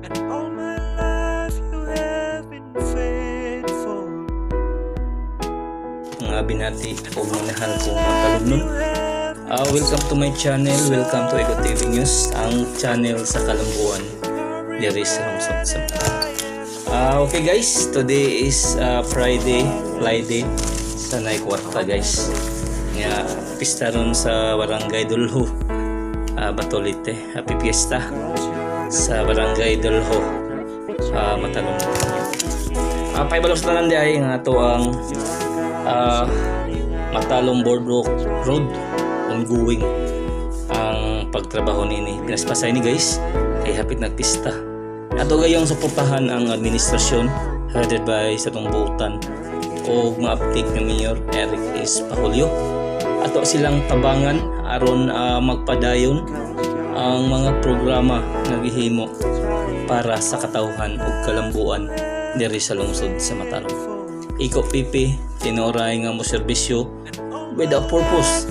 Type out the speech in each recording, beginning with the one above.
And all my life you have been faithful. Mga binati o minahal kong mga kalugnon. Welcome to my channel, welcome to Eco TV News, ang channel sa Kalambuan, diri sa lungsod sa okay guys, today is Friday, Friday sa Naikwarta, guys. Nga pista ron sa Barangay Dulho, Bato, Leyte. Happy Fiesta sa Barangay Dulho, Matalom. Paibalo sa tanan di ay nga ato ang Matalom Boardwalk Road, ongoing ang pagtrabaho nini. Pinaspasay ni, guys, kay hapit nagpista. Ato gayong suportahan ang administrasyon headed by sa atong buutan o maaptik nga Mayor Eric S. Pahulyo. Ato silang tabangan aron magpadayon ang mga programa nga gihimo para sa katawhan ug kalambuan diri sa lungsod sa Matalom. Iko pipi tinuray nga mo serbisyo with a purpose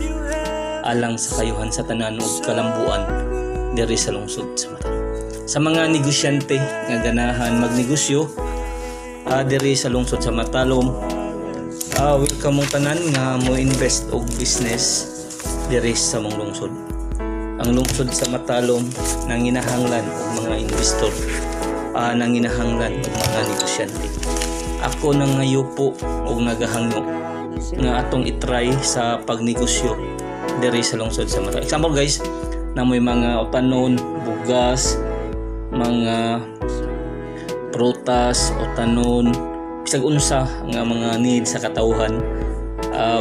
alang sa kayuhan sa tanan ug kalambuan diri sa lungsod sa Matalom. Sa mga negosyante nga ganahan magnegosyo diri sa lungsod sa Matalom, welcome mong tanan nga mo invest og business diri sa mong lungsod. Ang lungsod sa Matalom nanginahanglan og mga investor, nanginahanglan og mga negosyante. Ako nang ngayupo og nagahangyo nga atong itry sa pagnegosyo diri sa lungsod sa Matalom. Example, guys, namoy mga utanon, bugas, mga prutas, utanon, bisag unsa nga mga need sa katawhan,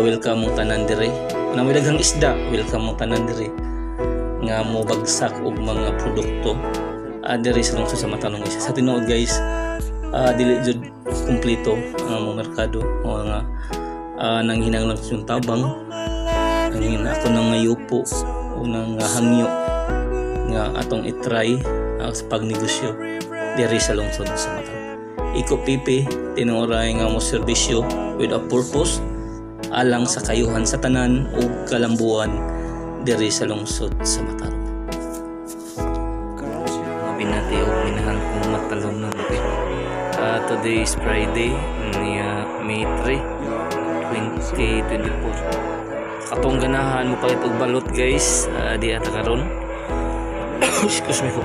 welcome mong tanan diri. Namoy daghang isda, welcome mong tanan diri nga mo bagsak og mga produkto diri sa lungsod sa Matalom, guys. Sa tinuod, guys, dili jud kumpleto ang among merkado o nga nanghinanglan yung tabang ang ako nang ngayupo o nang hangyo nga atong itry sa pagnegosyo diri sa lungsod sa Matalom. Iko pipi tinuoray nga mo serbisyo with a purpose alang sa kayuhan sa tanan ug kalambuan diri sa lungsod sa Matalom. Mga binati og minahal kong Matalom na, okay. Today is Friday, niya May 3, 2024. Katong ganahan mo palit og balot, guys, di ata karon. Excuse me po.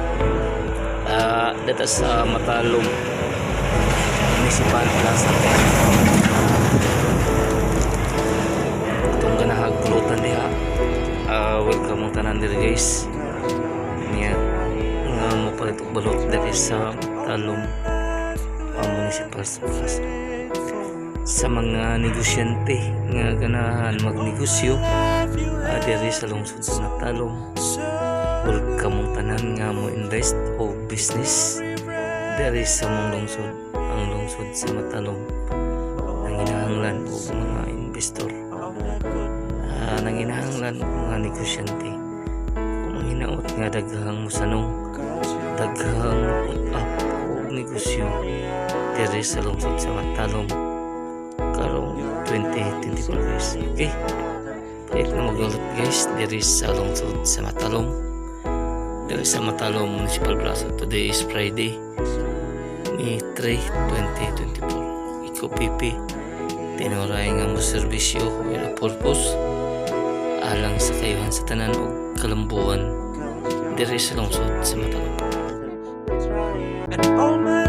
Data sa Matalom Municipal Plaza. Katong ganahag pulutan diha. Welcome mong tanan diri, guys. Niya nga mo palit og balot diri sa Matalom Municipal Plaza. Sa mga negosyante nga ganahan magnegosyo diri sa lungsod sa Matalom, welcome mong tanan nga mo invest o business diri sa mong lungsod. Ang lungsod sa Matalom nanginahanglan og mga investor, nanginahanglan og mga negosyante. Kung ang hinaot nga daghang musanong, daghang put up og negosyo diri sa lungsod sa Matalom karong 2024, guys. Okay, palit na magbalot, guys, diri sa lungsod sa Matalom, diri sa Matalom Municipal Plaza. Today is Friday, May 3, 2024. Iko pipi tinuray nga mo serbisyo with a purpose alang sa kayuhan sa tanan ug kalambuan diri sa lungsod sa Matalom. And all my